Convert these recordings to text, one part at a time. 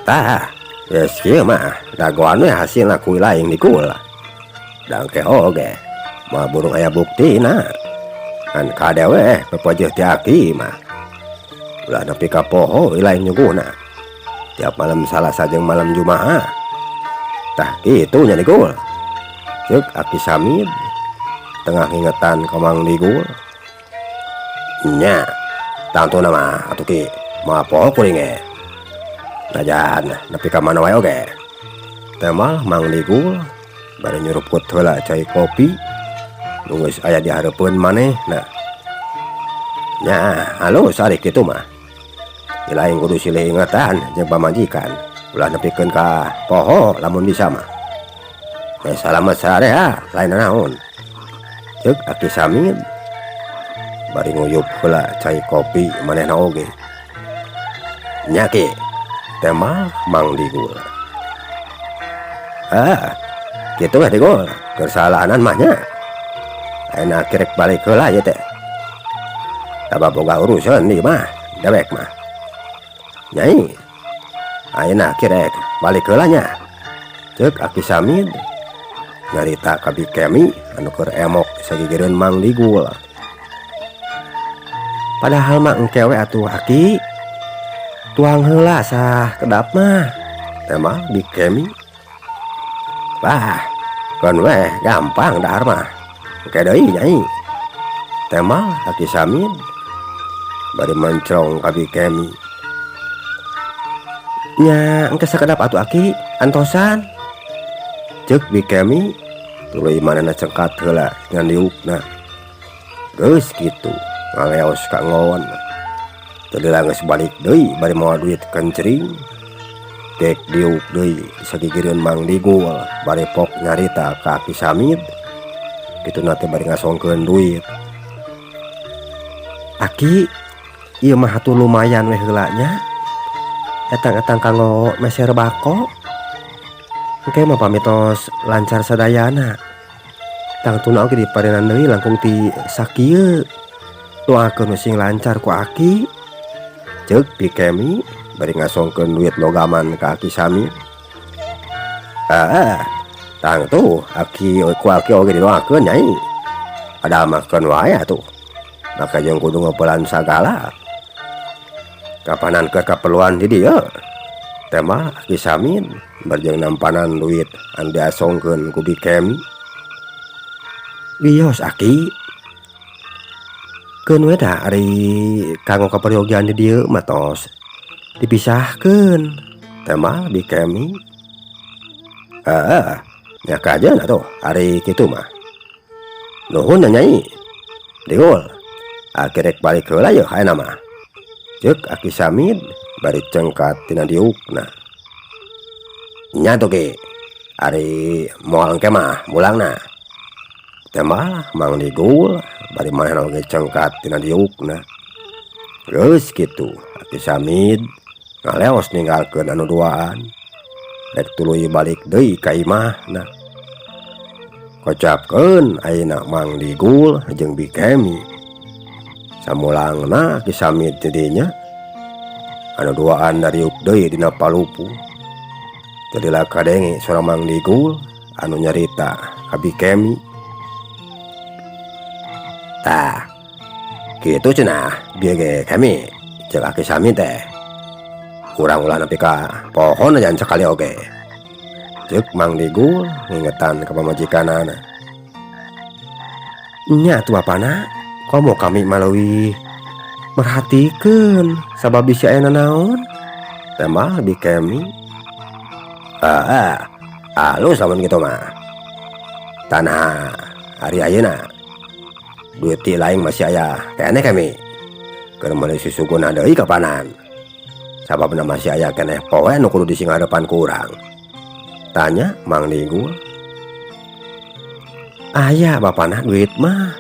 Tah, geus kieu mah dagoan we hasilna ku lain dikul. Da engke oge moal burung aya buktina. Ngan kade we pepejeuh ti aki mah. Ulah nepi ka poho lain nyuguhna. Tiap malam Salasa jeung malam Jumaah. Tah kitu nya Digul. Ceuk Aki Samid tengah ngingetan ka Mang Digul. Nya, tangtuna mah atuh Ki, moal poho kuring ge. Najan nepi ka mana wae oge. Temal Mang Digul bari nyuruput heula cai kopi nu geus aya di hareupeun manehna. Nya, alus ari kitu mah. Lain kudu silih ingetan jeung pamajikan, ulah nepikeun ka poho lamun bisa mah. Meh salamet sararea lain naon. Ceuk Aki Samid bari nguyup heula cai kopi manehna oge. Nya Ki, temal Mang Digul. Ah, kitu we Digul, keur salaanan mah nya. Ayeuna kirek balik heula ieu teh. Sabab boga urusan di mah, dewek mah. Nyai, ayeuna kirek balik heula nya. Ceuk Aki Samid nyarita ka Bi Kemi anu keur emok sagigireun Mang Digul. Padahal mah engke we atuh Aki. Tuang heula sah kedap mah. Temal Bi Kemi. Wah, keun we gampang dahar mah. Engke deui Nyai. Temal Aki Samid bari mencrong ka Bi Kemi. Nya engke sakedap atuh Aki, antosan. Ceuk Bi Kemi tuluy manehna cengkat heula ngan diukna. Geus kitu ngaleos ka ngon. Teu lila geus balik deui bari mawa duit kencring. Dek diuk deui sagigireun Mang Digul bari pok nyarita ka Aki Samid. Kituna teh bari ngasongkeun duit. Aki, ieu mah atuh lumayan we heula nya. Etang-etang kanggo meser bako. Engke mah pami tos lancar sadayana. Tangtuna oge diparinan deui langkung ti sakieu. Doakeun we sing lancar ku Aki. Ceuk Bi Kemi bari ngasongkeun duit logaman ka Aki Samid. Ah, tangtu Aki ku Aki oge didoakeun Nyai. Padahal mah keun wae atuh. Maka jeung kudu ngeupelan sagala. Kapanan keur kaperluan di dieu. Temal Aki Samid bari jeung nampanan duit anu diasongkeun ku Bi Kemi. Wios Aki. Keun we da ari kanggo kaperyogian di dieu mah tos dipisahkeun. Temal Bi Kemi. Heeh, nya kajeun atuh ari kitu mah. Nuhun nya Nyai. Digul, Aki rek balik heula yeuh ayeuna mah. Ceuk Aki Samid bari cengkat tina diukna. Nya tuh Ki, ari moal engke mah mulangna. Temal Mang Digul bari manehna oge cengkat tina diukna. Geus kitu Aki Samid ngaleos ninggalkeun anu duaan. Rek tuluy balik deui ka imahna. Kocapkeun ayeuna Mang Digul jeung Bi Kemi. Samulangna Aki Samid ti dinya anu duaan dariuk deui dina palupuh. Teu lila kadenge sora Mang Digul anu nyarita ka Bi Kemi. Tah, kitu cenah bieu ge Kemi, ceuk Aki Samid teh. Urang ulah nepi ka pohon aja sakali oge. Ceuk Mang Digul ngingetan ka pamajikanana. Nya atuh bapana, komo kami mah leuwih merhatikeun sabab bisi aya nanaon. Tembal Bi Kemi. Heeh, alus lamun kitu mah. Tanah ari ayeuna duit ti lain masih aya keneh Kemi. Keur meuli susuguna deui kapanan. Sababna masih aya keneh poe nu kudu disingharepan ku urang. Tanya Mang Digul. Aya bapana duit mah.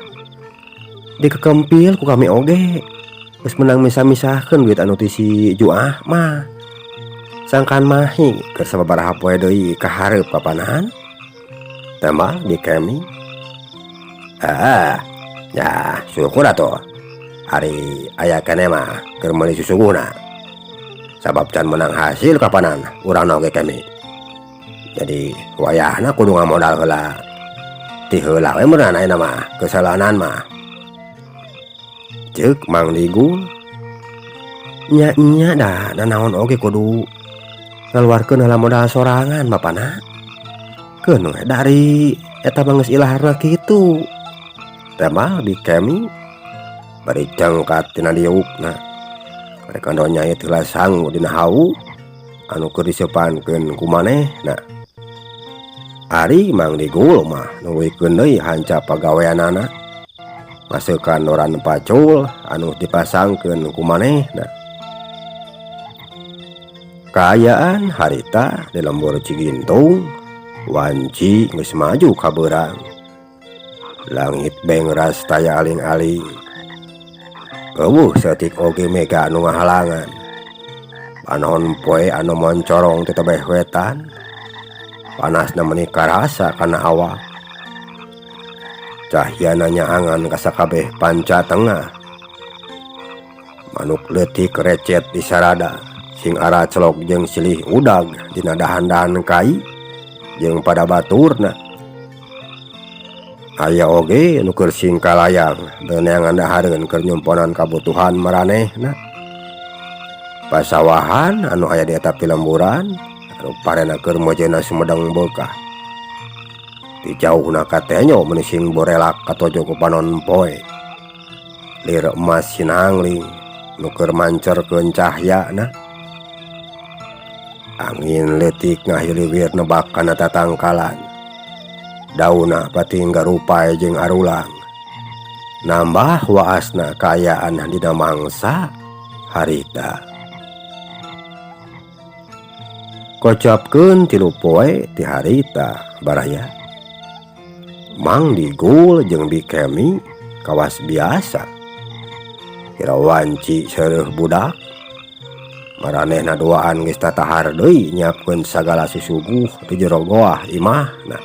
Dikekempil ku kami oge. Geus meunang misah-misahkeun duit anu ti si Juah mah. Sangkan mahi keur sababaraha poe deui ka hareup kapanan. Tembal Bi Kemi. Ah, ya syukur atuh. Ari aya keneh mah keur meuli susuguhna. Sabab can menang hasil kapanan urang oge kami. Jadi wayahna kudu ngamodal heula. Ti heula we meureun ayeuna mah kesalahan mah. Ceuk Mang Digul. Nya nya da nanaon oge kudu ngaluarkeun heula modal sorangan bapana. Keun we dari eta mah geus ilaharna kitu. Tembal Bi Kemi bari cengkat tina diukna. Rek nyait heula sangu dina hawu anu keur diseupankeun ku manehna. Ari Mang Digul mah nuluykeun deui hancap pagaweanana. Maseukan noran pacul anu dipasangkeun ku manehna. Kaayaan harita di lembur Cigintung wanci geus maju ka beurang. Langit bengras taya aling-aling. Euweuh saeutik oge mega anu ngahalangan. Panon poe anu moncorong ti tebeh wetan. Panasna meuni karasa kana awak. Cahyana nyaangan ka sakabeh panca tengah. Manuk leutik recet di sarada. Sing aracelok jeung silih udag dina dahan-dahan kai jeung pada baturna. Aya oge nu keur singkalayang neangan dahareun keur nyumponan kabutuhan maranehna. Pasawahan anu aya di eta pilemburan anu parena keur mojena Sumedang beukah. Ti jauhna katenyo meuni sing borelak katojo ku panon poe. Lir emas sinangling nu keur mancerkeun cahyana. Angin leutik ngahiliwir nebak kana tatangkalan. Daunna pating garupai jeung arulang. Nambah waasna kaayaan dina mangsa harita. Kocapkeun 3 poe ti harita baraya. Mang Digul jeung Bi Kemi kawas biasa. Kira wanci seureuh budak. Maranehna duaan geus tatahar deui nyiapkeun sagala susuguh di jero goah imahna.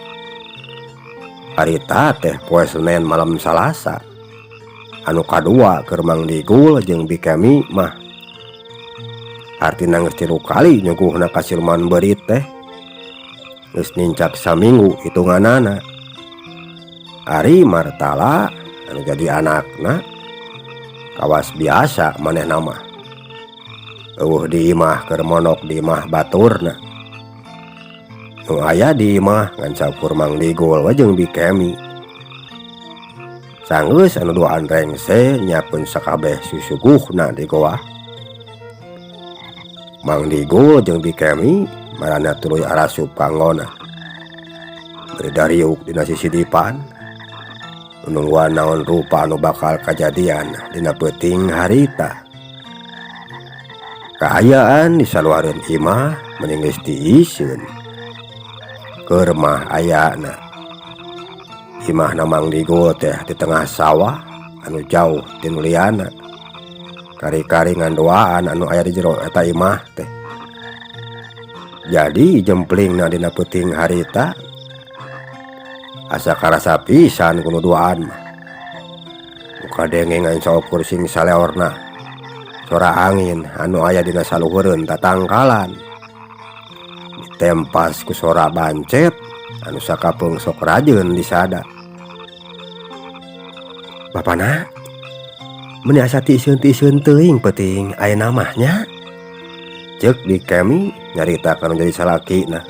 Harita teh poe Senin malam Salasa. Anu kadua keur Mang Digul jeung Bi Kemi mah. Artina geus 3 kali nyuguhna ka siluman beurit teh. Geus nincak saminggu hitunganana. Ari Martala anu jadi anakna kawas biasa manehna mah. Eueuh di imah keur monok di imah baturna. Nu aya di imah ngan saukur Mang Digul we jeung Bi Kemi. Sanggeus anu duaan rengse nyiapkeun sakabeh susuguhna di goah. Mang Digul jeung Bi Kemi marana tuluy arasup ka ngonah. Bari dariuk dina sisidipan. Nungguan naon rupa anu bakal kajadian dina peuting harita. Kaayaan di saluareun imah mending geus diiseun. Keur mah ayana. Imahna Mang Digul teh di tengah sawah anu jauh ti nu liana. Kari-kari ngan duaan anu aya di jero eta imah teh. Jadi jemplingna dina peuting harita asa karasa pisan ku nu duaan mah. Muka denge ngan saukur sing saleorna. Sora angin anu aya dina saluhureun tatangkalan. Ditempas ku sora bancet anu sakapeung sok rajeun disada. Bapana, meuni asa tiiseun-tiiseun teuing peuting ayeuna mah nya. Ceuk Bi Kemi nyarita kana jadi salakina.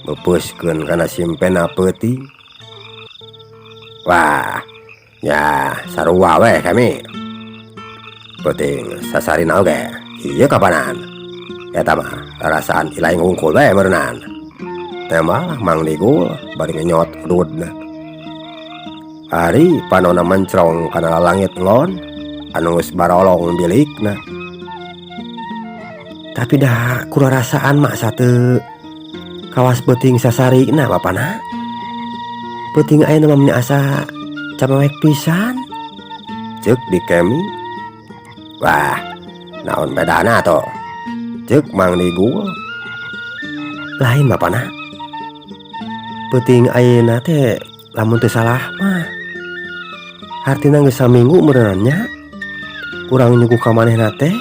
Beupeuskeun kana simpena peuting. Wah, nya sarua we Kemi. Peuting sasarina oge ieu kapanan. Eta mah rarasaan ilaing hungkul we meureunan. Tembal Mang Digul bari ngenyot ududna. Ari panona mencrong kana lalangit ngon anu geus barolong bilikna. Tapi dah kurarasaan mah sate kawas peuting sasarina bapana. Peuting ayeuna mah meuni asa camewek pisan. Ceuk Bi Kemi. Wah, naon bedana toh? Ceuk Mang Digul. Lain bapana. Peuting ayeuna teh lamun teu salah mah. Hartina geus saminggu meureunannya. Urang nyuguh ka manehna teh.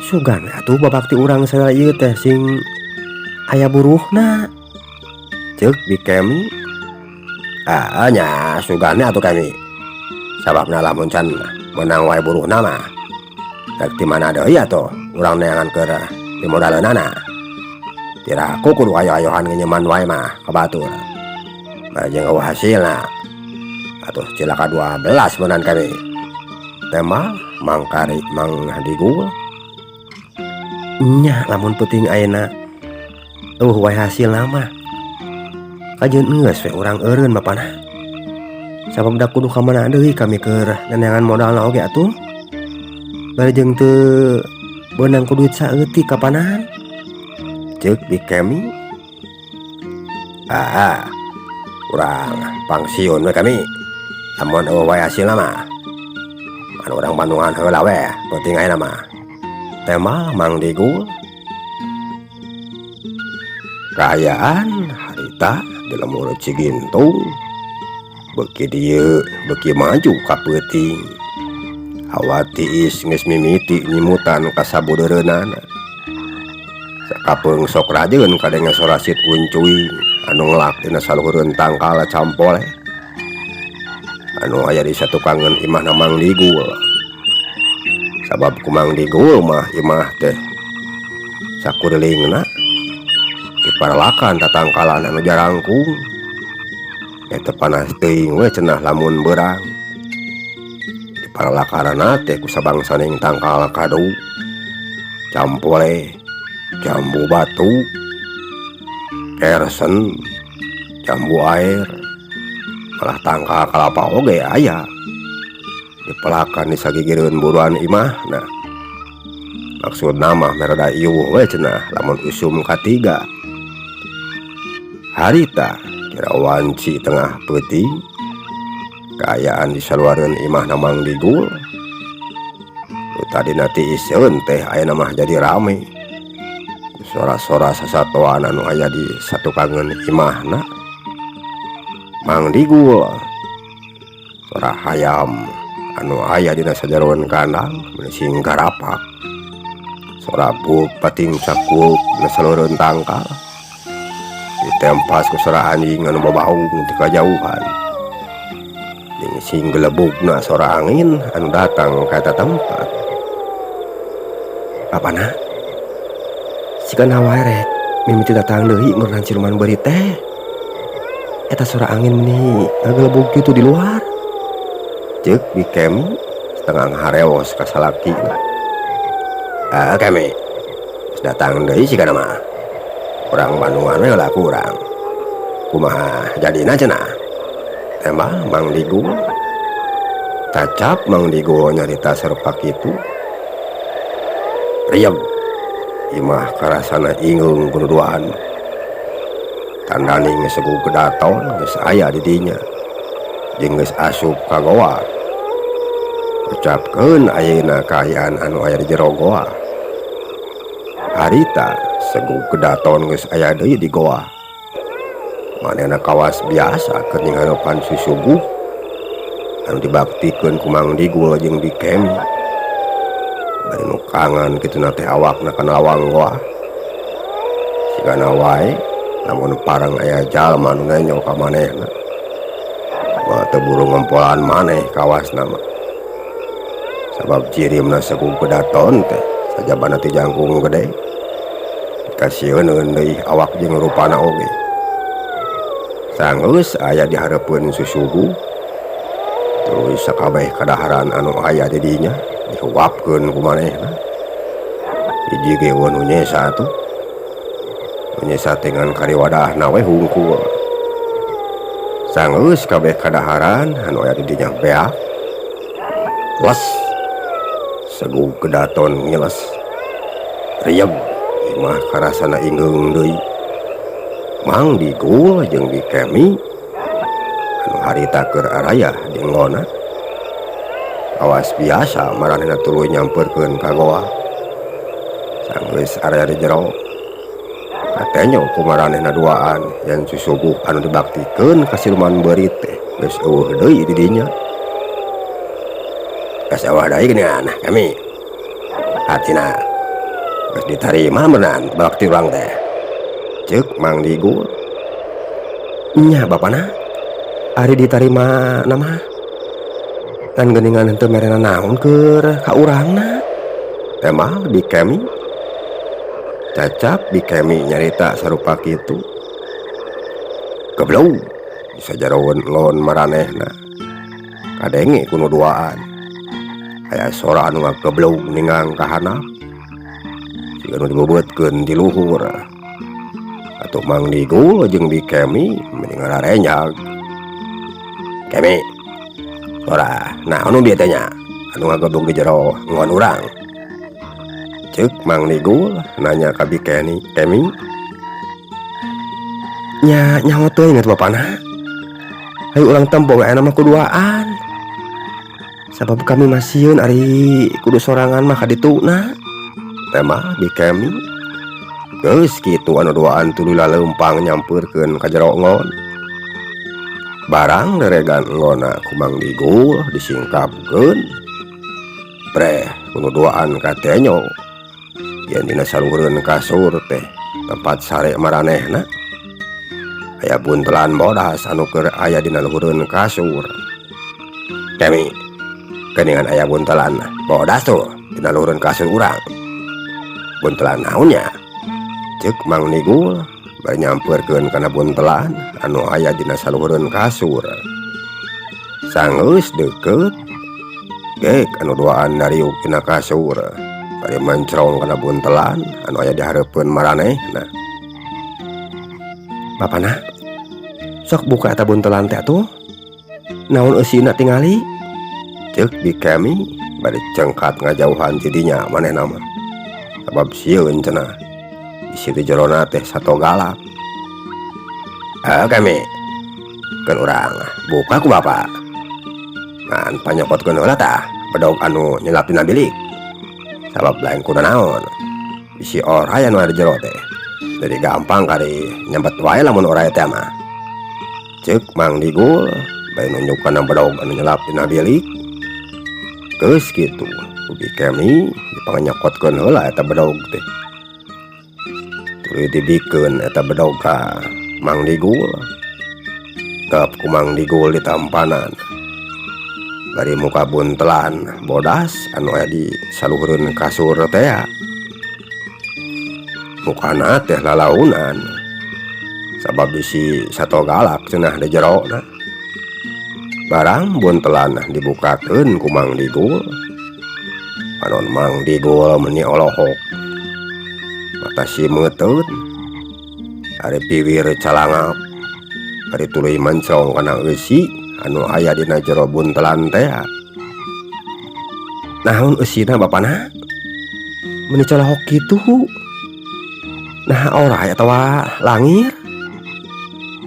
Sugan we atuh babakti urang sadaya ieu teh sing aya buruhna. Ceuk Bi Kemi. Ah nya sugan atuh kami. Sababna lamun can meunang wae buruhna mah. Rek ti mana deui atuh urang neangan keur dimodaleunana. Piraku kudu ayo-ayohan nginjeman wae mah ka batur. Bari jeung eueuh hasilna. Atuh cilaka 12 meunan kami. Tema mangkari Mang Digul. Nya lamun peuting ayeuna eueuh wae hasilna mah. Kajeun geus we urang eureun bapana. Sabab da kudu ka mana deui kami keur neneangan modalna oge atuh. Bari jeung teu beunang ku duit saeutik kapanan. Ceuk Bi Kemi. Ah, urang pangsiun we kami. Lamun eueuh wae hasilna mah. Anu urang Bandungan heula we peuting ayeuna mah. Tema Mang Digul. Kaayaan harita di lembur Cigintung beuki dieu beuki maju ka peuting. Hawa tiis geus mimiti nyimutan ka sabudeureunana. Sakapeung sok rajeun kadenge sora sit uncuing anu ngelak dina saluhureun tangkal campole anu aya di satukangeun imahna Mang Digul. Sabab ku Mang Digul mah imah teh sakurilingna diparelakan tatangkalan anu jarangkung. Eta panas teuing we cenah lamun beurang. Diparelakanana teh ku sabangsaning tangkal kadu, campole, jambu batu, kersen, jambu air, malah tangkal kalapa oge aya. Dipelakan di sagigireun buruan imahna. Maksudna mah mereda iuh we cenah lamun usum katiga. Harita kira wanci tengah peuting kaayaan di saluareun imahna Mang Digul. Nu tadina tiiseun teh ayeuna mah jadi rame. Ku sora-sora sasatoan anu aya di satukangeun imahna Mang Digul. Sora hayam anu aya dina sajaroan kandang meuni sing garapak. Sora buuk pating cakul dina saluhureun tangkal. Ditempas ku sora anjing anu babaung ti kajauhan. Jeung sing gelebugna sora angin anu datang ka eta tempat. Apana? Sigana wae rek mimiti datang deui meureunan siluman beurit teh. Eta sora angin meuni ngagelebug kitu di luar. Ceuk Bi Kemi setengah ngaharewos ka salakina. Ah Kemi, geus datang deui sigana mah. Urang Bandungan we lah kurang. Kumaha jadina cenah? Tembal Mang Digul. Tacap Mang Digul nyarita sarupa kitu. Rieg imah karasana ingeung kududuan. Tandaning segu kedaton geus aya di dinya. Jeung geus asup ka goa. Ucapkeun ayeuna kaayaan anu aya di jero goa. Harita segu kedaton geus aya deui di goa. Manehna kawas biasa keur nyinghareupan susuguh anu dibaktikeun ku Mang Digul jeung Bi Kemi. Bari nu kangan kituna teh awakna kana lawang goa. Sigana wae lamun parang aya jalma nu nenjo ka manehna. Moal teu buru ngompolan maneh kawasna mah. Sabab cirimna segu kedaton teh sajabana ti jangkung gede. Dikasieuneun deui awak jeung rupana oge. Sanggeus aya di hareupeun susuguh. Tuluy sakabeh kadaharan anu aya di dinya dihuapkeun ku manehna. Hiji ge eueuh nu nyesa atuh. Nu nyesa teh ngan kariwadahna we hungkul. Sanggeus kabeh kadaharan anu aya di dinya beak. Les segu kedaton ngiles. Rieg imah karasana ingeung deui. Mang Digul jeung Bi Kemi anu harita keur arayah di enggona. Awas biasa maranehna tuluy nyamperkeun ka goa. Sanggeus area di jero. Katenyo ku maranehna duaan yen susuguh anu dibaktikeun ka siluman beurit teh geus eueuh deui di dinya. Geus eueuh deui geuningan kami. Hartina Geus ditarima meunang bakti urang teh. Ceuk Mang Digul. Nya bapana. Ari ditarima na mah. Ngan geuningan henteu merena naon keur ka urangna. Tembal Bi Kemi. Cacap Bi Kemi nyarita sarupa kitu. Geblug sajaroeun ngon maranehna. Kadenge ku nu duaan. Aya sora anu ngageblug ningang ka handap. Siga nu dibebeutkeun di luhur. Atuh Mang Digul jeung Bi Kemi meni ngararenjag. Kemi, sora naon nu bieu teh nya anu ngageblug di jero ngon urang? Ceuk Mang Digul nanya ka Bi Kemi. Nya nyaho teuing atuh bapana. Hayu urang tempo we aya mah kuduaan. Sabab kami mah sieun ari kudu sorangan mah ka dituna. Tembal Bi Kemi. Geus kitu anu duaan tuluy laleumpang nyampeurkeun ka jero ngon. Barang reregan nggona ku Mang Digul disingkapkeun. Breh ku nu duaan katenyo. Yen dina saluhureun kasur teh tempat sare maranehna. Aya buntelan bodas anu keur aya dina luhureun kasur. Kemi, geuningan aya buntelan bodas tuh dina luhureun kasur urang. Buntelan naon nya? Ceuk Mang Digul bari nyampeurkeun kana buntelan anu aya dina saluhureun kasur. Sanggeus deukeut, gek anu duaan dariuk tina kasur bari mencrong kana buntelan anu aya di hareupeun maranehna. Bapana, sok buka eta buntelan teh atuh. Naon eusina tingali? Ceuk Bi Kemi bari cengkat ngajauhan ti dinya manehna mah. Sabab sieun cenah. Bisi di jerona teh sato galak. Kemi, keun urang buka ku bapa. Ngan panyokotkeun heula tah bedog anu nyelap dina bilik. Sabab lain kudu naon. Bisi oray anu aya di jero teh. Jadi gampang kali nyempet wae lamun oray teh mah. Ceuk Mang Digul bari nunjuk kana bedog anu nyelap dina bilik. Geus kitu, ku Bi Kemi dipangnyokotkeun heula eta bedog teh. Tuluy dibikeun eta bedog ka Mang Digul. Gap ku Mang Digul ditampanan. Bari muka buntelan bodas anu aya di saluhureun kasur teh. Mukana teh lalaunan. Sabab bisi sato galak cenah di jerona. Barang buntelan dibukakeun ku Mang Digul. Panon Mang Digul meni olohok. Mata simeuteun. Ari piwir calangap. Bari tuluy mencong kana eusi anu aya dina jero buntelan teh. Naon eusina bapana? Meni colohok kitu. Nah oray atawa langir?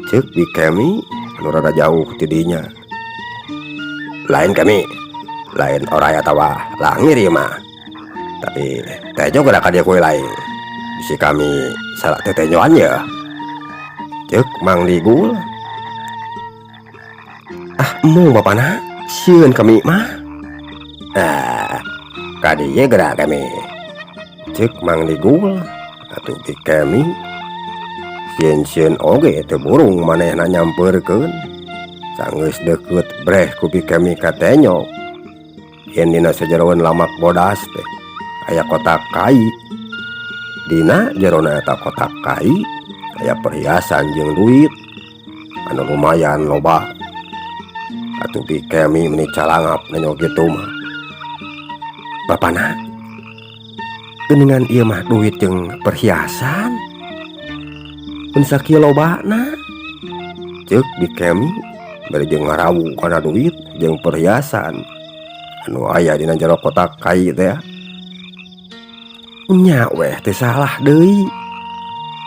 Ceuk Bi Kemi anu rada jauh ti dinya. Lain Kemi, lain oray atawa langir ieu mah. Tapi tejo geura ka dieu ku lain. Bisi kami salah tetenyoan ye. Ceuk Mang Digul. Ah, embung bapana, sieun kami mah. Ah, ka dieu geura kami. Ceuk Mang Digul atuh Bi Kemi. Sieun-sieun oge teu burung manehna nyampeurkeun. Sanggeus deukeut breh ku Bi Kemi katenyo. Yen dina sajeroeun lamak bodas teh aya kotak kai. Dina jerona eta kotak kai aya perhiasan jeung duit anu lumayan loba. Atuh Bi Kemi meni calangap nenyo kitu mah. Bapana, geuningan ieu mah duit jeung perhiasan. Mun sakieu lobana. Ceuk Bi Kemi bari jeung ngarawu kana duit jeung perhiasan anu aya dina jero kotak kai teh. Nya weh teu salah deui.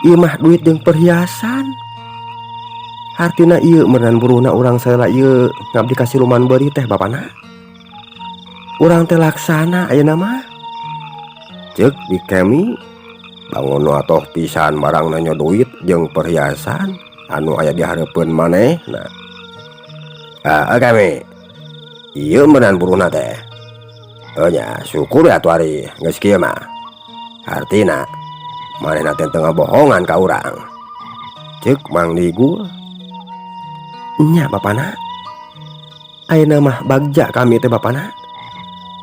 Ieu mah duit jeung perhiasan. Hartina ieu meureunan buruhna urang saheula ieu ngabdi ka siluman beurit teh bapana. Urang teh laksana ayeuna mah. Ceuk Bi Kemi bangun atoh pisan barang nanyo duit jeung perhiasan anu aya di hareupeun manehna. Ah, Kemi. Ieu meureunan buruhna teh. Oh nya, syukur atuh ari geus kieu mah. Hartina manehna teh teu ngabohongan ka urang. Ceuk Mang Digul. Nya bapana. Ayeuna mah bagja kami teh bapana.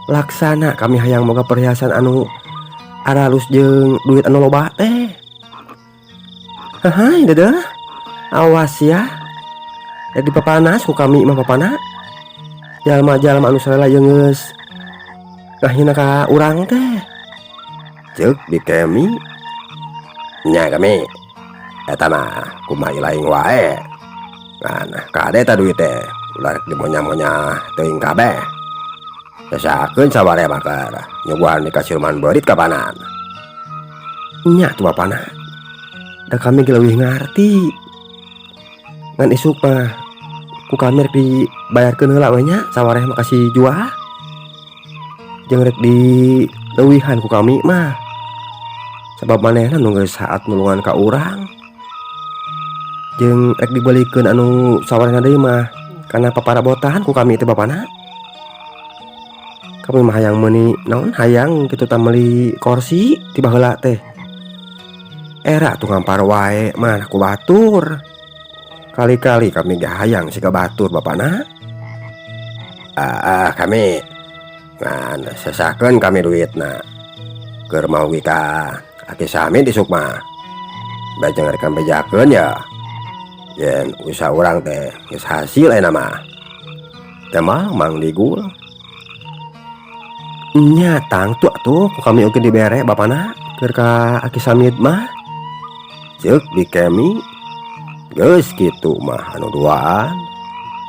Laksana kami hayang moga perhiasan anu aralus jeung duit anu loba teh. Hahay dedeh. Awas ya. Rek dipapanas ku kami mah bapana. Jalma-jalma anu sarela jeung geus ngahina ka urang teh. Ceuk Bi Kemi. Nya kami. Eta mah kumaha ilaing wae. Ngan kade ta duit teh ulah rek dimonya-monya teuing kabeh. Sasakeun saware mah keur nyuguhan di ka siluman beurit kapanan. Nya tuh bapana. Da kami ge leuwih ngarti. Ngan isuk mah ku kami rek dibayarkeun heula we nya sawareh mah ka si Juah. Jeung rek dileuwihan ku kami mah. Sabab manehna nu geus saat nulungan ka urang. Jeung rek dibeulikeun anu sawarehna deui mah kana paparabotan ku kami teh bapana. Kami mah hayang meuni naon hayang kitu tah meuli korsi ti baheula teh. Era tuh ngampar wae mah ku batur. Kali-kali kami ge hayang siga batur bapana. Kami ngan sesakeun kami duitna. Keur mawi ka Aki Samid isuk mah. Bajeng rek bejakeun ya. Yen usaha urang teh geus hasil ayeuna mah. Teh mah Mang Digul. Nya tangtu atuh ku kami oge dibere bapana keur ka Aki Samid mah. Ceuk Bi Kemi. Geus kitu mah anu duaan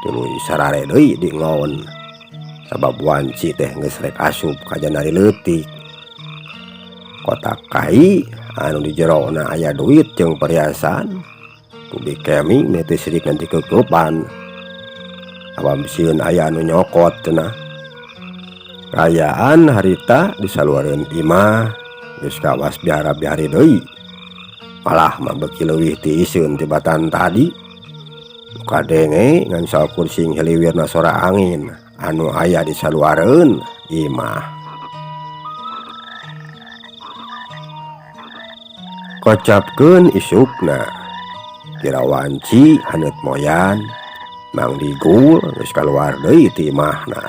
tuluy sarare deui dingon. Sabab wanci teh geus rek asup ka janari leutik. Kotak kai anu di jerona aya duit jeung perhiasan. Ku Bi Kemi meuti sirik nanti keukupan. Awam sieun aya anu nyokot cenah. Kaayaan harita di saluareun imah geus kawas biara-biari deui. Malah mah beuki leuwih tiiseun tibatan tadi. Nu kadenge ngan saukur sing hiliwirna sora angin anu aya di saluareun imah. Kocapkeun isukna kira wanci haneut moyan Mang Digul geus kaluar deui ti imahna.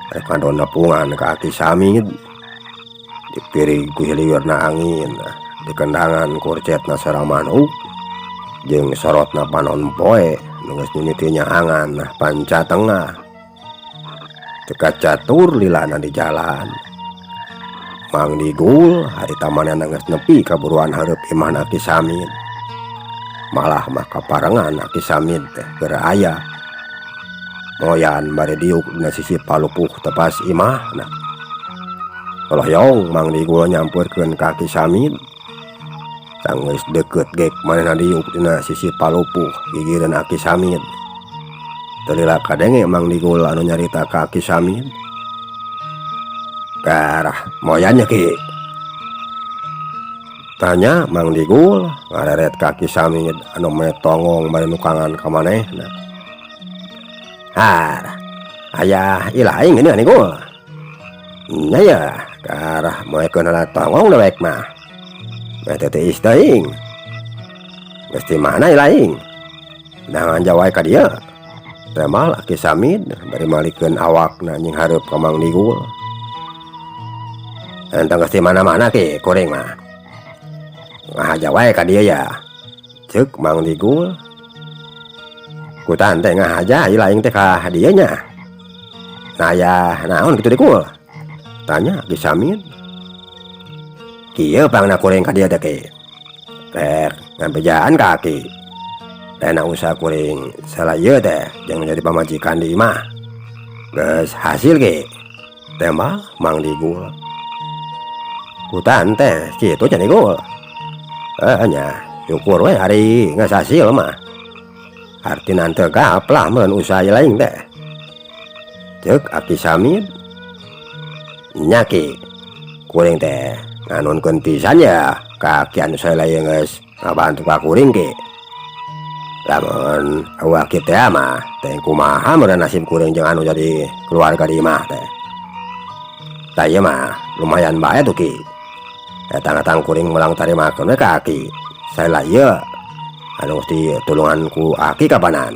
Rek ngadon nepungan ka Aki Samid. Dipirig ku hiliwirna angin, dikendangan kurcetna sora manuk jeung sorotna panon poe nu geus mimiti nyaangan panca tengah. Teu kacatur lilana di jalan. Mang Digul harita manehna geus nepi ka buruan hareup imahna Aki Samid. Malah mah kaparengan Aki Samid teh keur aya. Moyan bari diuk dina sisi palupuh tepas imahna. Tolohyong Mang Digul nyampeurkeun ka Aki Samid. Sanggeus deukeut gek manehna diuk dina sisi palupuh gigireun Aki Samid. Teu lila kadenge Mang Digul anu nyarita ka Aki Samid. Karah moyan nya Ki? Tanya Mang Digul ngareret ka Aki Samid anu metongong bari nukangan ka manehna. Har, ayah ilaing geuning Digul. Nya ya, karah moekeun heula tongong dewek mah. Meh teh tiis teuing. Geus di mana ilaing? Dangan jawai ka dieu. Temal Aki Samid bari malikeun awakna nying hareup ka Mang Digul. Entong geus di mana-mana ki kuring mah. Ngahaja wae ka dieu ya. Ceuk Mang Digul. Kutan teh ngahaja ilaing teh ka dieu nya. Nah aya naon kitu Digul? Tanya Ki Samid. Kieu pangna kuring ka dieu teh ki. Rek ngabejaan ka aki. Dana usaha kuring salah ieu teh jeung jadi pamajikan di imah. Geus hasil ki. Tembal Mang Digul. Kutan teh kitu nya Digul. Nya syukur we hari geus hasil mah. Artina teu gaplah meureun usaha lain teh. Ceuk Aki Samid. Nya ki kuring teh nganunkeun pisan ya ka aki anu saela ieu geus ngabantu ka kuring ki. Lamun eueuh aki teh mah teh kumaha meureun nasib kuring jeung anu jadi keluarga di imah teh. Tah ieu mah lumayan bae tuh ki. Eta ngatang kuring mulang tarimakeun we ka aki. Saela ieu anu geus ditulungan ku aki kapanan.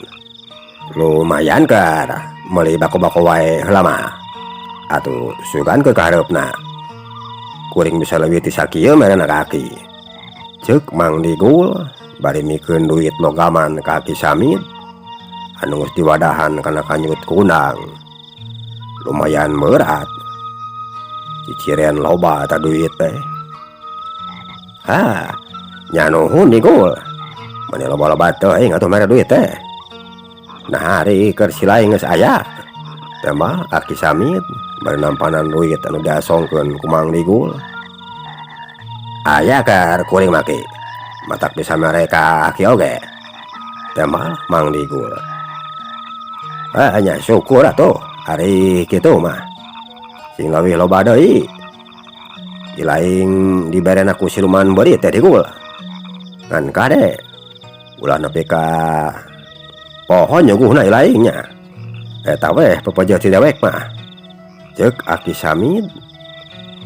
Lumayan keur meuli bako-bako wae heula mah. Atuh sugan ke kahareupna. Kuring bisa leuwih ti sakieu merena ka aki. Ceuk Mang Digul bari mikeun duit logaman ka Aki Samid anu geus diwadahan kana kanyut kundang. Lumayan berat. Ciciren loba eta duit teh. Ha, nya nuhun Digul. Meni loba-loba teuing atuh mere duit teh. Nah ari keur si laing geus aya. Tembal Aki Samid bari nampanan duit anu diasongkeun ku Mang Digul. Aya keur kuring mah Ki. Matak bisa mere ka aki oge. Tembal Mang Digul. Ah nya syukur atuh ari kitu mah. Sing leuwih loba deui. Ilaing diberena ku siluman beurit teh Digul. Ngan kade ulah nepi ka pohon nyuguhna ilaing nya. Eta weh pepeujeuh ti dewek mah. Ceuk Aki Samid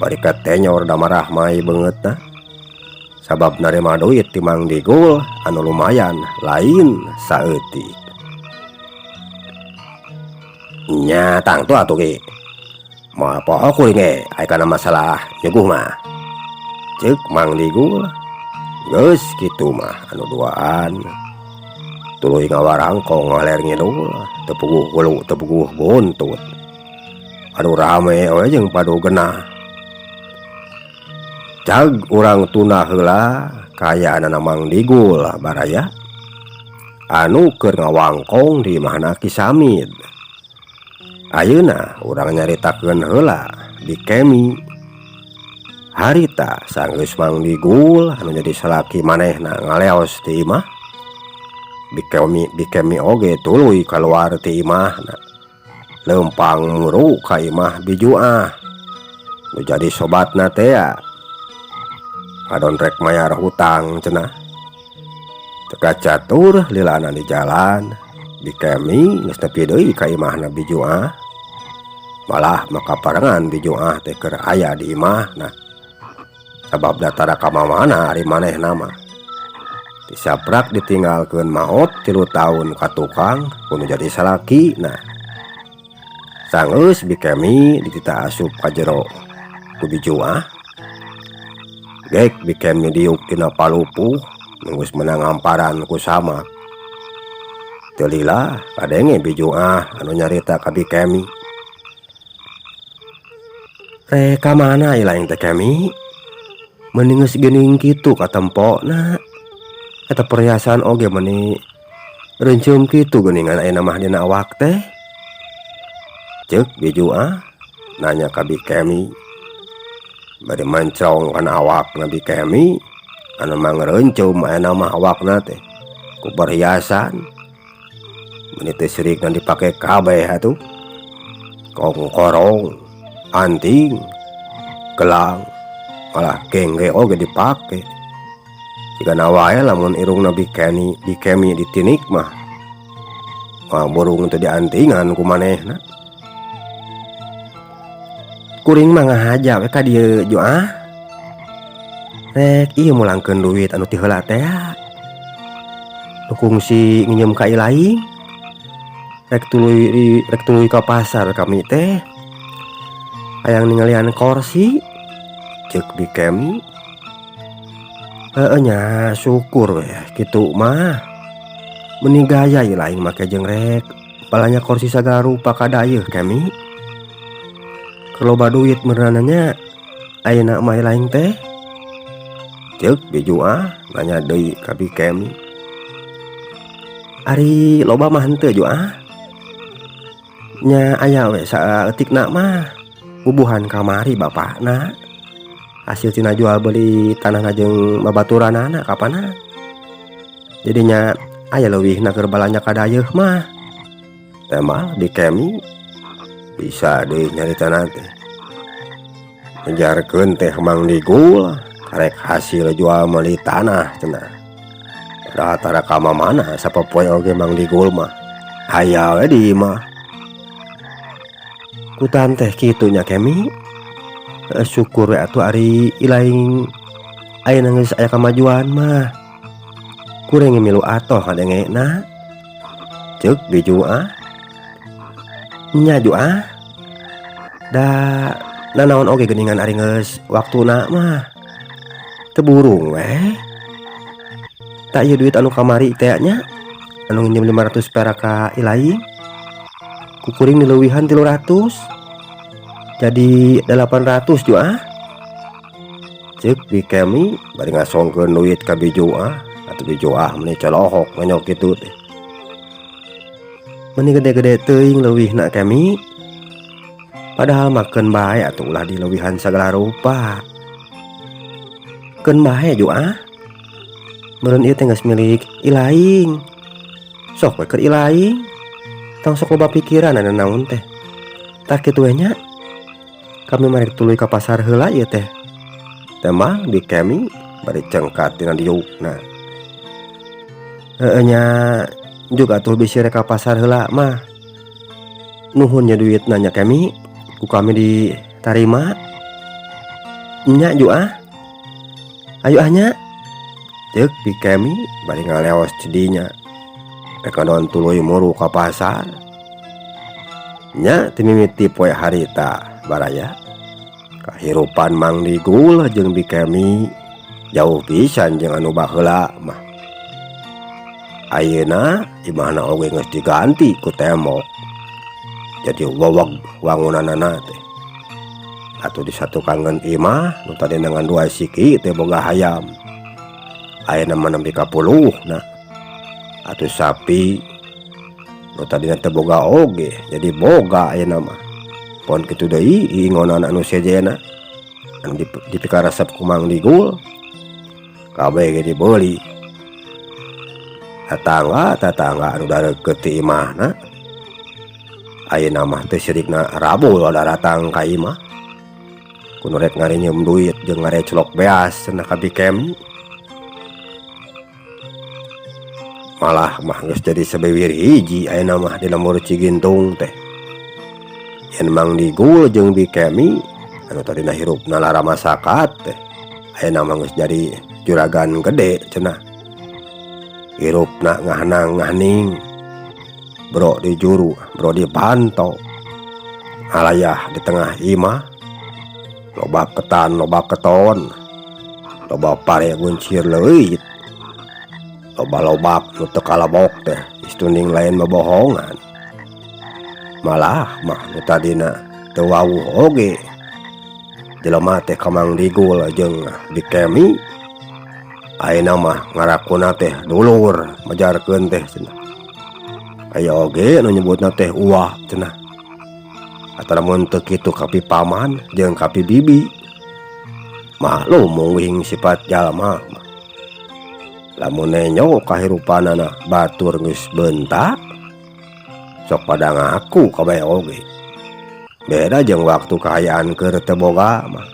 bari katenyor damarah mai beungeutna. Sabab narima duit ti Mang Digul anu lumayan lain saeutik. Nya tangtu atuh Ki. Moal poho kuring ge aya kana masalah nyuguh mah. Ceuk Mang Digul geus kitu mah anu duaan. Tuluy ngawarangkong ngaler ngidul teu puguh hulu teu puguh buntut. Anu rame we jeung padu genah. Cag urang tunda heula kaayaanana Mang Digul baraya anu keur ngawangkong di imahna Ki Samid. Ayeuna urang nyaritakeun heula di Kemi. Harita sanggeus Mang Digul anu jadi salaki manehna ngaleos ti imah. Bikemi oge tuluy kaluar ti imahna. Leumpang muru ka imah Bijuah. Nu jadi sobatna tea. Adon rek mayar hutang cenah. Teu kacatur lilana di jalan. Bikemi geus nepi deui ka imahna Bijuah. Malah makaparengan Bijuah teh keur aya di imahna. Sabab datara ka mamana ari manehna mah. Disaprak ditinggalkeun maot 3 tahun ka tukang kudu jadi salaki nah. Sanggeus Bikemi ditita asup ka jero ku Bijuah. Gek Bikemi diuk dina palupuh geus meunang ngamparan ku samak. Teu lila kadenge Bijuah anu nyarita ka Bikemi. Rek ka mana ilaing teh Kemi? Meni geus geuning kitu katempona. Eta perhiasan oge meni reunceum kitu geuningan ayeuna mah dina awak teh. Ceuk Bijuah nanya ka Bikemi. Bari mancong kana awakna Bikemi anu mangreuncum ayeuna mah awakna teh ku perhiasan. Meni teu sirikna dipake kabeh atuh. Kongkorong, anting, gelang, malah gengge oge dipake. Jigana wae lamun irungna Bikemi ditinik mah. Moal burung teu diantingan ku manehna. Kuring mah ngahaja we ka dieu Juah. Rek ieu mulangkeun duit anu ti heula teh. Nu kungsi nginjem ka ilaing. Rek tuluy ka pasar kami teh. Hayang ningalian korsi. Ceuk Bikemi. Heueuh nya syukur we kitu mah. Meni gaya ilaing make jeung rek balanja korsi sagala rupa ka dayeuh Kemi. Loba duit meureunan nya ayeuna mah ilaing teh. Ceuk Bijuah nanya deui ka Bikemi. Ari loba mah henteu Juah. Nya aya we saeutikna mah bubuhan kamari bapakna. Hasil tina jual beli tanahna jeung babaturanana kapanna. Jadinya aya leuwihna keur balanja ka dayeuh mah. Tembal Bikemi bisa deui nyaritana teh. Ngejarkeun teh Mang Digul karek hasil jual meuli tanah cenah. Padahal tara ka mamana sapopoe oge Mang Digul mah. Aya we di imah. Kutan teh kitu nya Kemi. Syukur we atuh ari ilaing ayeuna geus aya kamajuan mah. Kuring milu atoh ngadengena. Ceuk Biju ah. Nya Ju ah. Da nanaon oge geuningan ari geus waktuna mah. Teu burung weh. Tah ieu duit anu kamari teh nya anu nginjem 500 perak ka ilaing. Ku kuring dileuwihan 300. Jadi 800 Ju ah. Ceuk Bi Kemi bari ngasongkeun duit ka Biju ah. Atuh Biju ah meuni colohok ngenyok kitu teh. Meuni gede-gede teuing leuwihna Kemi. Padahal mah keun bae atuh ulah dileuwihan sagala rupa. Keun bae Ju ah. Meureun ieu teh geus milik ilaing. Sok we keur ilaing. Tong sok loba pikiran nanaon teh. Tah kitu we nya. Kami mah rek tuluy ka pasar heula ieu teh. Tembang Bi Kemi bari cengkat tina diukna. Heueuh nya juk atuh bisi rek ka pasar heula mah. Nuhun nya duitna nya Kemi, ku kami ditarima. Nya Ju ah. Ayo ah nya. Ceuk Bi Kemi bari ngaleos ti dinya. Rek ngadon tuluy muru ka pasar. Nya ti mimiti poe harita baraya. Kahirupan Mang Digul jeung Bi Kemi jauh pisan jeung anu baheula mah. Ayeuna imahna oge geus diganti ku tembok. Jadi weweg wangunanana teh. Atuh disatukankeun imah nu tadina ngan 2 siki teh boga hayam. Ayeuna mah nepi ka puluhna. Atuh sapi nu tadina teh boga oge jadi boga ayeuna mah. Pon kitu deui iingonan anu sejenna anu dipikaresep ku Mang Digul kabeh ge dibeuli. Tatangga-tatangga anu dareukeut ti imahna ayeuna mah teu sirikna rabul daratang ka imah. Kudu rek ngarinyeum duit jeung ngareclok beas cenah ka Bi Kemi. Malah mah geus jadi sabewir hiji ayeuna mah di lembur Cigintung teh. Yen Mang Digul jeung Bi Kemi anu tadina hirupna laramasakat teh ayeuna mah geus jadi juragan gede cenah. Hirupna ngahanang ngahning, bro di juru, bro di panto, alayah di tengah imah, loba ketan, loba keton, loba pare guncir leuit, loba lobak nu teu kalabok teh istuning lain bobohongan. Malah mah nu tadina teu wawuh oge jelema teh ka Mang Digul jeung Bi Kemi. Ayeuna mah ngarakuna teh dulur majarkeun teh cenah. Aya oge nu nyebutna teh uwa cenah. Atawa lamun teu kitu kapi paman jeung kapi bibi. Maklum mungwing sifat jalma mah. Lamun nenyo kahirupanana batur geus beunta sok pada ngaku kabeh oge. Beda jeung waktu kaayaan keur teu boga mah.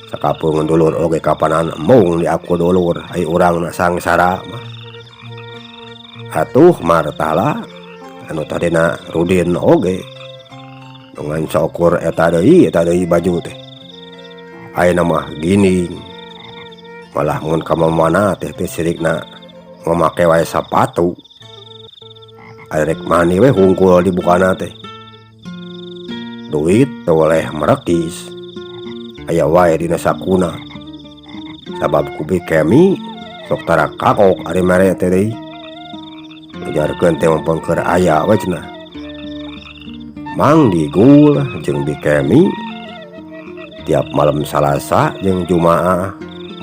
Sakapeung dulur oge kapanan embung diaku dulur ai urangna sangsara mah. Atuh martala anu tadina rudin oge nu ngan saukur eta deui baju teh. Ayeuna mah ginding. Malah mun ka mamana teh teu sirikna mamake wae sapatu. Ari rek mandi we hungkul dibukana teh. Duit teu boleh merekis. Aya wae dina sakuna. Sabab ku Bi Kemi sok tara kagok ari mere teh deui. Ujarkeun teh mempengker aya we cenah. Mang Digul jeung Bi Kemi tiap malam Salasa jeung Jumaah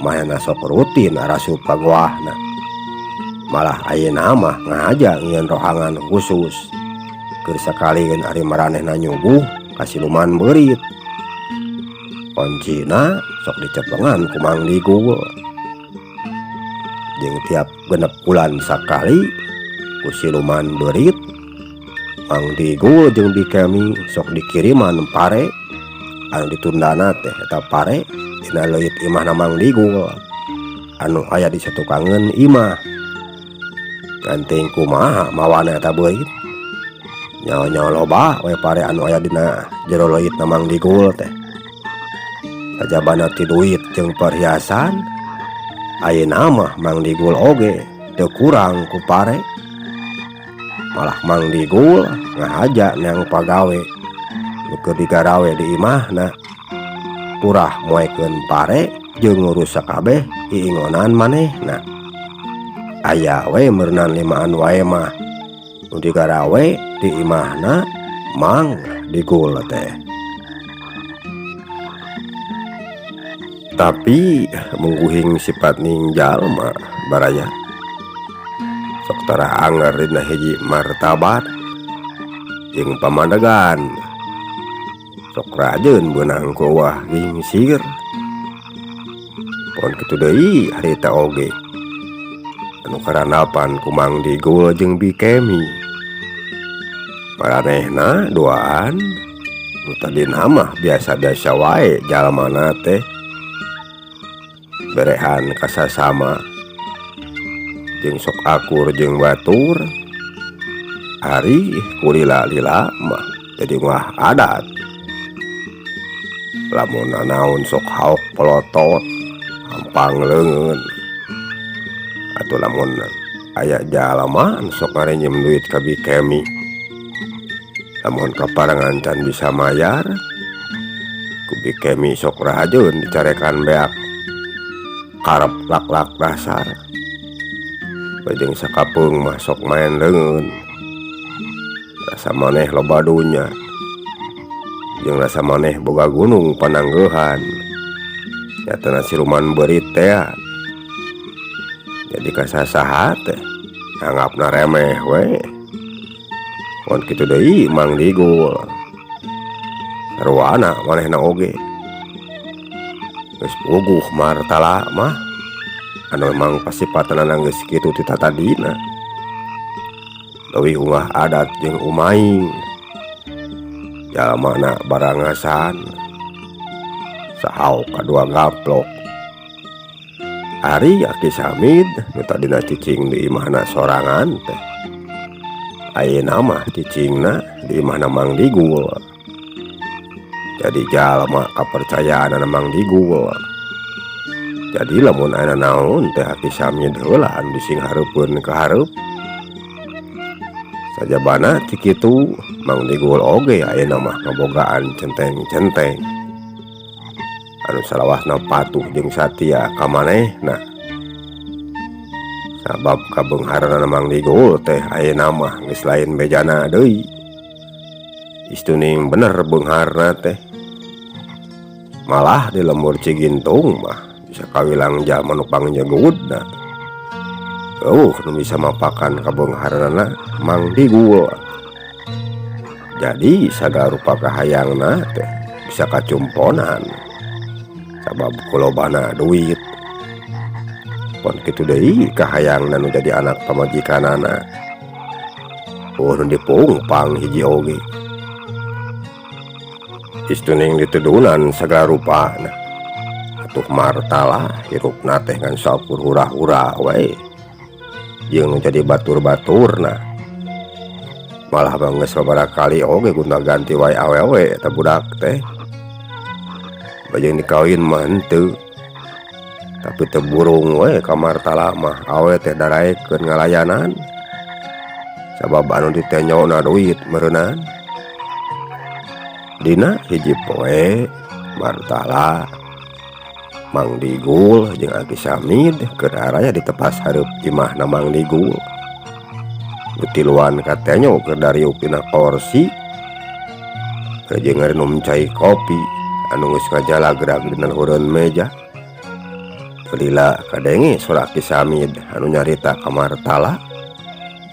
manehna sok rutin arasup ka goahna. Malah ayeuna mah ngahaja ngieun rohangan khusus keur sakalieun ari maranehna nyuguh ka siluman beurit. Kuncina sok dicepengan ku Mang Digul. Jeung tiap genep bulan sakali ku siluman beurit Mang Digul jeung Bi Kemi sok dikiriman pare anu ditundana teh eta pare dina leuit imahna Mang Digul anu aya di satukangeun imah. Ganting kumaha mawana eta beurit. Nyawa-nyawa loba we pare anu aya dina jero leuitna Mang Digul teh. Sajabana ti duit jeung perhiasan ayeuna mah Mang Digul oge teu kurang ku pare. Malah Mang Digul ngahaja neang pagawe nu keur digarawe di imahna. Purah moekeun pare jeung ngurus sakabeh iingonan manehna. Aya we meureunan limaan wae mah nu digarawe di imahna Mang Digul teh. Tapi mungguhing sifat ning jalma baraya sok tara anger dina hiji martabat jeung pamandegan. Sok rajeun beunang ku wah gingsir. Pon kitu deui harita oge anu karanapan ku Mang Digul jeung Bi Kemi. Maranehna duaan nu tadina mah biasa-biasa wae jalmana teh. Berehan kasasama jeung sok akur jeung batur. Ari kulila-lila mah jadi wah adat. Lamun nanaon sok haok pelotot hampang leungeun. Atuh lamun aya jalma sok ngarenjem duit ka Bi Kemi. Lamun kaparangan can bisa mayar ku Bi Kemi sok rahajeun dicarekan beak. Karep lak-lak dasar. Bajeng sakapeung mah sok maen leungeun. Rasa maneh loba dunya. Jeung rasa maneh boga gunung pananggeuhan. Nyatana siluman beurit teh. Jadi kasasaha teh anggapna remeh we. Pon kitu deui Mang Digul. Sarwana manehna oge. Geus puguh martala mah anu memang pasipatanana geus kitu ti tatadina. Leuwih ungah adat jeung umaing. Jalmana barangasan. Sahaok kadua gaplok. Ari Aki Samid nu tadina cicing di imahna sorangan teh. Ayeuna mah cicingna di imahna Mang Digul. Jadi jalma kapercayaanana Mang Digul. Jadi lamun aya naon teh Aki Samid heula anu disinghareupeun ka hareup. Sajabana ti kitu Mang Digul oge ayeuna mah kabogaan centeng-centeng. Anu salawasna patuh jeung satia ka manehna. Sabab kabeungharanana Mang Digul teh ayeuna mah geus lain bejana deui. Istuning bener beungharna teh. Malah di lembur Cigintung mah bisa kawilang jalma nu pangjegudna. Eueuh nu bisa mapakan kabeungharanana Mang Digul. Jadi sagarupa kahayangna teh bisa kacumponan. Sabab kulobana duit. Pon kitu deui kahayangna nu jadi anak pamajikanana. Eueuh nu dipungpang hiji oge. Istuning ditudunan sagarupana. Atuh martala hirupna teh ngan saukur hura-hura we. Jeung nu jadi batur-baturna. Malah geus sababaraha kali oge gonta-ganti wae awewe eta budak teh. Bajeng dikawin mah henteu. Tapi teu burung we ka martala mah awe teh daraekeun ngalayanan. Sabab anu ditenyona duit meureunan. Dina hiji poe martala Mang Digul jeung Aki Samid keur araya di tepas hareup imahna Mang Digul. Butiluan katenyo keur dariuk dina korsi. Jeung ngarinum cai kopi anu geus ngajalagrag dina luhureun meja. Lila kadenge sora Aki Samid anu nyarita ka Martala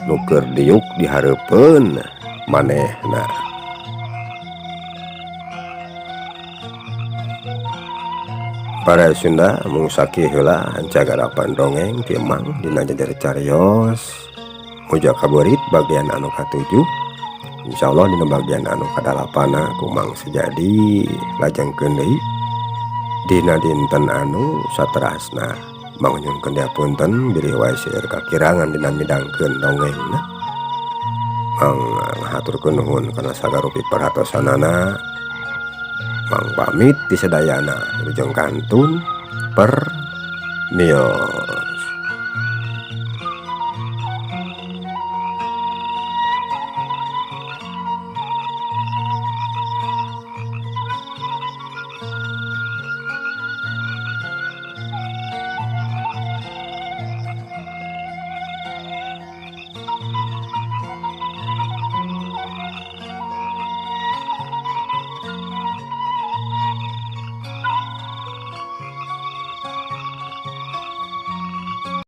nu keur diuk di hareupeun manehna. Para Sunda mung sakieu heula hancagarapan dongeng ti Emang dina jajar carios Moja Kaberit bagian anu katujuh. Insyaallah dina bagian anu kadalapana ku Mang Sejadi lajengkeun deui dina dinten anu saterasna. Mang nyungkeun diapunten bilih wae seueur kakirangan dina midangkeun dongengna. Mang ngahaturkeun nuhun kana sagarupi perhatosanana. Pang pamit ti sadayana, wilujeng kantun permios.